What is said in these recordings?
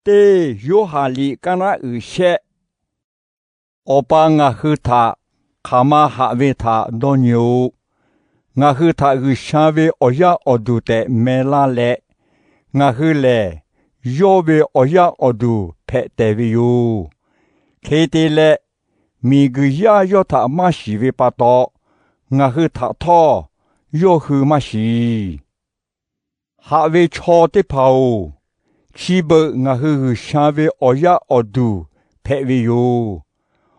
Teˇ Yoˇhanˬ liꞈ kaˇ naˉ uiˍ shehˆ. Awˬ pa ngaˬ hui htaꞈ hk'aˬ ma haꞈ ve htaꞈ dawˇ nyi-oꞈ. Ngaˬ hui htaꞈ G'uiˬsha ve awˬ yaˇ awˬ duˬ tehꞈ meh laˇ leh, ngaˬ hui lehˬ yawˇ ve awˬ yaˇ awˬ duˬ hpehꞈ tehˬ ve yoˬ. Hk'e te leh, miˬguiˬ yaˇ yawˇ htaꞈ maˇ shiˍ ve pa taw, ngaˬ hui htaꞈ htawˇ yawˇ hui maˇ shiˍ. Haꞈ ve chaw teˇ hpaˍ-oˬ, chi beuꞈ ngaˬ hui G'uiˬsha ve awˬ yaˇ awˬ duˬ hpehꞈ ve yoˬ.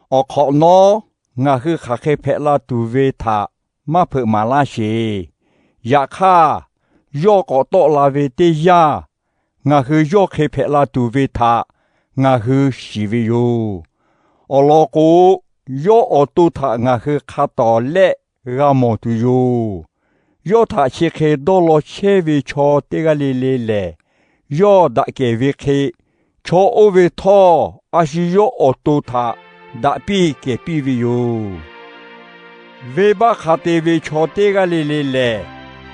Awˬ hk'awꞈ nawˉ ngaˬ hui hk'aˬ hk'e hpehꞈ la tuˬ ve htaꞈ maˇ hpeuꞈ maˍ laˇ sheˍ. Yaꞈ hk'aˇ, yawˇ k'awꞈ tawˆ la ve teˇ yanˇ, ngaˬ hui yawˇ hk'e hpehꞈ la tuˬ ve htaꞈ ngaˬ hui shiˍ ve yoˬ. Awˬ lawn k'o, yawˇ awˬ to htaꞈ ngaˬ hui hk'a tawˍ lehˆ g'a mawˬ tuˬ yoˬ. Yawˇ htaꞈ chi hk'e dawˇ law chehˇ ve chaw teˇ g'aˇ le le lehˬ, yawˇ daꞈ kehˬ ve hk'e, chaw oˇ ve htawˇ a shu yawˇ awˬ to htaꞈ daꞈ piˇ kehˬ piˇ ve yoˬ. Venˇbaˆ hk'a te ve chaw teˇ g'aˇ le le lehˬ,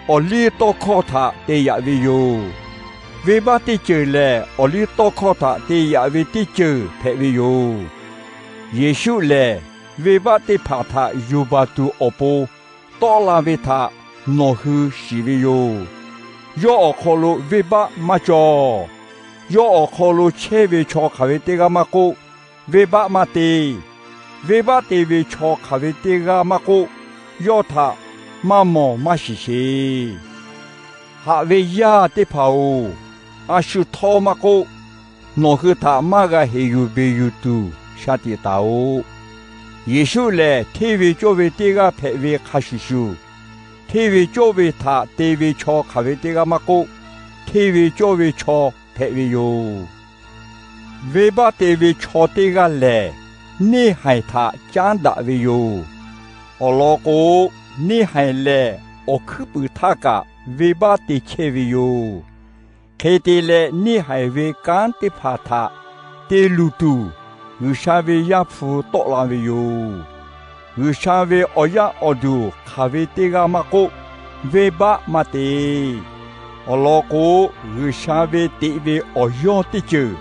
awˬliˇtawˇhkawˇ htaꞈ te yaꞈ ve yoˬ. Venˇbaˆ teˇ ceuˬ lehˬ, awˬliˇtawˇhkawˇ htaꞈ te yaꞈ ve teˇ ceuˬ hpehꞈ ve yoˬ. Yeˍsuˆ lehˬ, venˇbaˆ teˇ hpaˍ htaꞈ yuˬ baˬ tuˬ awˬ pon tawˆ la ve htaꞈ nawˬ hui shiˍ ve yoˬ. Yawˇ awˬ hk'aw lo venˇbaˆ maˇ cawˬ. Yawˇ awˬ hk'aw lo chehˇ ve chaw hk'aˬ ve teˇ g'aˇ maˇ k'oˆ, venˇbaˆ maˇ te. Venˇbaˆ te ve chaw hk'aˬ ve teˇ g'aˇ maˇ k'oˆ, yawˇ htaꞈ maˇ mawˬ maˇ shiˍ sheˍ. Haꞈ ve yaˇ teˇ hpaˍ-oˬ, a shu htawˇ maˇ k'oˆ, nawˬ hui htaꞈ maˇ g'a heˍ yuˬ beˬ yuˬ tuˬ shaˍ tiꞈ taˍ-oꞈ. Yeˍsuˆ lehˬ, hteˇ ve cawˇ ve teˇ g'aˇ hpehꞈ ve hk'a shuˍ shuˍ, hteˇ ve cawˇ ve htaꞈ te ve chaw hk'aˬ ve teˇ g'aˇ maˇ k'oˆ, hteˇ ve cawˇ ve chaw hpehꞈ ve yoˬ. Venˇbaˆ te ve chaw teˇ g'aˇ lehˬ, neˇhaiˬ htaꞈ caˉ daꞈ ve yoˬ. Awˬ lawn k'o, neˇhaiˬ lehˬ awˬ hkuiˉ puiˍ htaˇ kaꞈ venˇbaˆ te chehˇ ve yoˬ. Hk'e te leh, neˇhaiˬ ve kanˉ teˇ hpaˍ htaꞈ te luˬ tuˬ, G'uiˬsha ve Yaˇ hpu tawˆ la ve yoˬ. G'uiˬsha ve awˬ yaˇ awˬ duˬ hk'aˬ ve teˇ g'aˇ maˇ k'oˆ, venˇbaˆ maˇ te. Awˬ lawn k'o, G'uiˬsha ve teꞈ ve awˬ yawˇ teˇ ceuˬ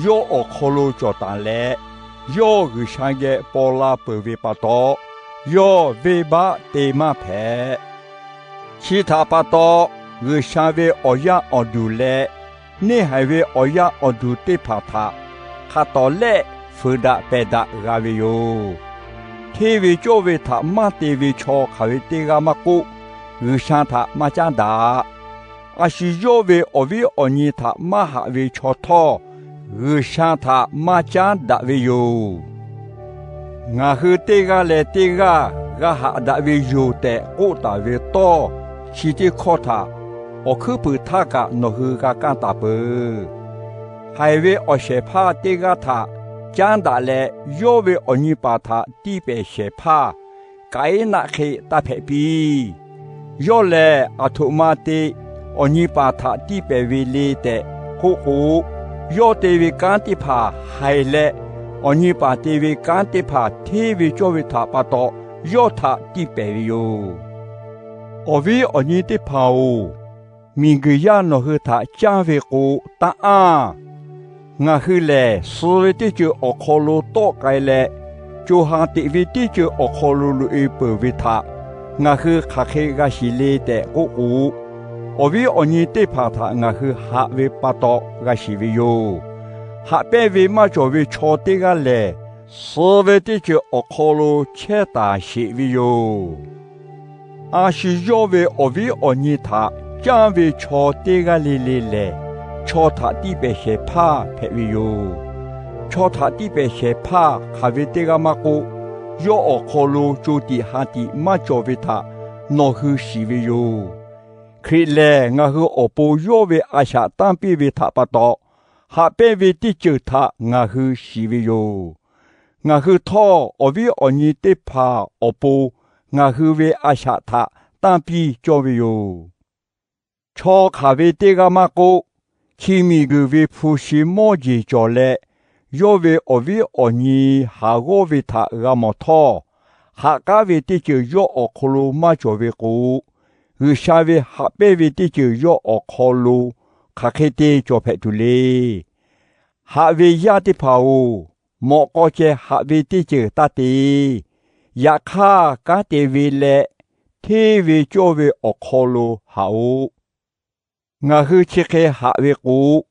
yawˇ awˬ hk'aw lo cawˬ taˍ leh, yawˇ G'uiˬsha geh paw la peuˬ ve pa taw, yawˇ venˇbaˆ te maˇ hpehꞈ. Chi htaꞈ pa taw, G'uiˬsha ve awˬ yaˇ awˬ duˬ leh neˇhaiˬ ve awˬ yaˇ awˬ duˬ teˇ hpaˍ htaꞈ hk'a tawˍ lehˆ fuiˍ daꞈ pehˬ daꞈ g'a ve yoˬ. Hteˇ ve cawˇ ve htaꞈ maˇ te ve chaw hk'aˬ ve teˇ g'aˇ maˇ k'oˆ, G'uiˬsha htaꞈ maˇ caˉ daꞈ. A shu yawˇ ve awˬ viˉ awˬ nyi htaꞈ maˇ haꞈ ve chaw htawˇ, G'uiˬsha htaꞈ maˇ caˉ daꞈ ve yoˬ. Ngaˬ hui teˇ g'aˇ leh teˇ g'aˇ g'a haꞈ daꞈ ve yoˬ tehꞈ k'oˆ taˍ ve tawˇ chi teˇ hkawˇ htaꞈ awˬ hkuiˉ puiˍ htaˇ kaꞈ nawˬ hui g'a kaˇ taˍ peuˬ. Haiˬ ve awˬ shehˍ hpaˇ teˇ g'aˇ htaꞈ caˉ daꞈ leh, yawˇ ve awˬ nyi paˍ htaꞈ tiˇ pehˍ shehˍ hpaˇ Kaˍiˉnaˆ hk'e taˇ hpehꞈ piˇ. Yawˇ lehˬ, aˬ htoꞈ ma te awˬ nyi paˍ htaꞈ tiˇ pehˍ ve le tehꞈ k'oˆ k'o, yawˇ te ve kanˉ teˇ hpaˍ haiˬ leh, awˬ nyi paˍ te ve kanˉ teˇ hpaˍ hteˇ ve cawˇ ve htaꞈ pa taw yawˇ htaꞈ tiˇ pehˍ ve yoˬ. Awˬ viˉ awˬ nyi teˇ hpaˍ-oˬ, miˬguiˬ yaˇ nawˬ hui htaꞈ caˇ ve k'o, taˇ anˇ. Ngaˬ hui lehˬ, suh ve teˇ ceuˬ awˬ hk'aw lo tawˆ k'ai leh, co ha teꞈ ve teˇ ceuˬ awˬ hk'aw lo loꞈ-e peuˬ ve htaꞈ ngaˬ hui hk'aˬ hk'e g'a shiˍ le tehꞈ k'oˆ k'o, awˬ viˉ awˬ nyi teˇ hpaˍ htaꞈ ngaˬ hui haꞈ ve pa taw g'a shiˍ ve yoˬ. Haꞈ pehnˇ ve maˇ cawˬ ve chaw teˇ g'aˇ lehˬ, suh ve teˇ ceuˬ awˬ hk'aw lo chehˇ taˍ sheˍ ve yoˬ. A shu yawˇ ve awˬ viˉ awˬ nyi htaꞈ caˇ ve chaw teˇ g'aˇ le le lehˬ, chaw htaꞈ tiˇ pehˍ shehˍ hpaˇ hpehꞈ ve yoˬ. Chaw htaꞈ tiˇ pehˍ shehˍ hpaˇ hk'aˬ ve teˇ g'aˇ maˇ k'oˆ, yawˇ awˬ hk'aw lo co tiꞈ ha tiꞈ maˇ cawˬ ve htaꞈ nawˬ hui shiˍ ve yoˬ. Hkriꞈ lehˬ, ngaˬ hui awˬ pon yawˇ ve a shaꞈ tanˇ piˇ ve htaꞈ pa taw, haꞈ pehnˇ ve teˇ ceuˬ htaꞈ ngaˬ hui shiˍ ve yoˬ. Ngaˬ hui htawˇ, awˬ viˉ awˬ nyi teˇ hpaˍ awˬ pon ngaˬ hui ve a shaꞈ htaꞈ tanˇ piˇ cawˇ ve yoˬ. Chaw hk'aˬ ve teˇ g'aˇ maˇ k'oˆ, chi miˬguiˬ ve hpu shi mawˇ jeˬ cawˬ leh, yawˇ ve awˬ viˉ awˬ nyi haˍ g'awˇ ve htaꞈ g'a mawˬ htawˇ, haꞈ k'aˉ ve teˇ ceuˬ yawˇ awˬ hk'aw lo maˇ cawˬ ve k'o, G'uiˬsha ve haꞈ pehnˇ ve teˇ ceuˬ yawˇ awˬ hk'aw lo hk'aˬ hk'e te cawˬ hpehꞈ tuˬ le. Haꞈ ve yaˇ teˇ hpaˍ-oˬ, mawꞈ k'aw ceh haꞈ ve teˇ ceuˬ taˇ te. Yaꞈ hk'aˇ, kanˉ te ve leh hteˇ ve cawˇ ve awˬ hk'aw lo haꞈ-oꞈ. Ngaˬ hui chi hk'e haꞈ ve k'o,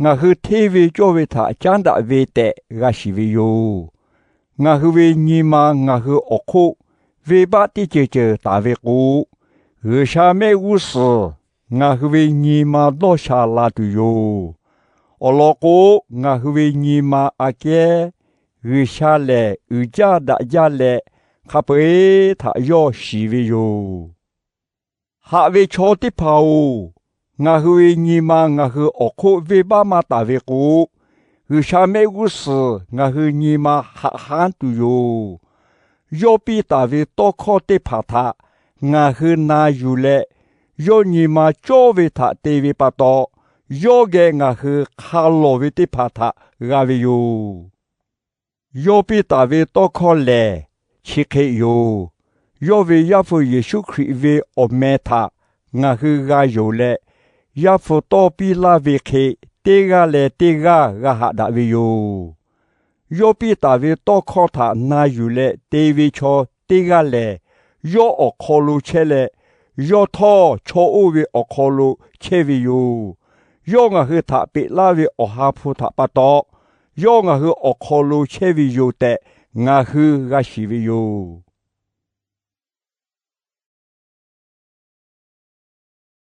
ngaˬ hui hteˇ ve cawˇ ve htaꞈ caˉ daꞈ ve tehꞈ g'a shiˍ ve yoˬ. Ngaˬ hui ve nyi ma ngaˬ hui awˬ hk'oˆ venˇbaˆ teˇ ceuˬ ceuˬ taˍ ve k'o, G'uiˬsha mehˆ g'uˇ suhˍ ngaˬ hui ve nyi ma dawˇ sha la tuˬ yoˬ. Awˬ lawn k'o, ngaˬ hui ve nyi ma aꞈ kehˉ G'uiˬsha lehˬ uiˍ jaˇ daꞈ jaˇ leh, hk'a peu-eˬ htaꞈ yawˇ shiˍ ve yoˬ. Haꞈ ve chaw teˇ hpaˍ-oˬ, ngaˬ hui ve nyi ma ngaˬ hui awˬ hk'oˆ venˇbaˆ maˇ taˍ ve k'o, G'uiˬsha mehˆ g'uˇ suhˍ ngaˬ hui nyi ma haꞈ hanˉ tuˬ yoˬ. Yawˇ piˇ taˍ ve tawˇ hkawˇ teˇ hpaˍ htaꞈ ngaˬ hui na yuˬ leh, yawˇ nyi ma cawˇ ve htaꞈ te ve pa taw, yawˇ geh ngaˬ hui hk'a lawˬ ve teˇ hpaˍ htaꞈ g'a ve yoˬ. Yawˇ piˇ taˍ ve tawˇ hkawˇ lehˬ, chi hk'e yoˬ. Yawˇ ve Yaˇ hpu Yeˍsuˆ Hkriꞈ ve awˬ meh htaꞈ ngaˬ hui g'a yonˍ leh, Yaˇ hpu tawˇ piˇ laˇ ve hk'e teˇ g'aˇ leh teˇ g'aˇ g'a haꞈ daꞈ ve yoˬ. Yawˇ piˇ taˍ ve tawˇ hkawˇ htaꞈ na yuˬ leh te ve chaw teˇ g'aˇ lehˬ, yawˇ awˬ hk'aw lo chehˇ leh, yawˇ htawˇ chaw oˇ ve awˬ hk'aw lo chehˇ ve yoˬ. Yawˇ ngaˬ hui htaꞈ peꞈ laˇ ve Awˬ ha hpu htaꞈ pa taw, yawˇ ngaˬ hui awˬ hk'aw lo chehˇ ve yoˬ tehꞈ ngaˬ hui g'a shiˍ ve yoˬ.